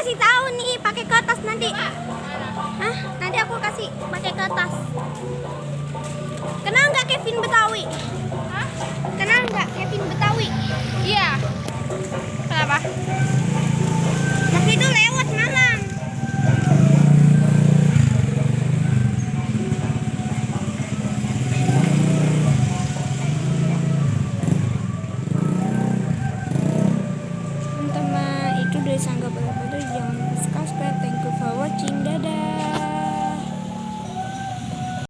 kasih tahu nih pakai kertas nanti. Hah? Nanti aku kasih pakai kertas. Kenal nggak Kevin Betawi? Hah? Kenal nggak Kevin Betawi?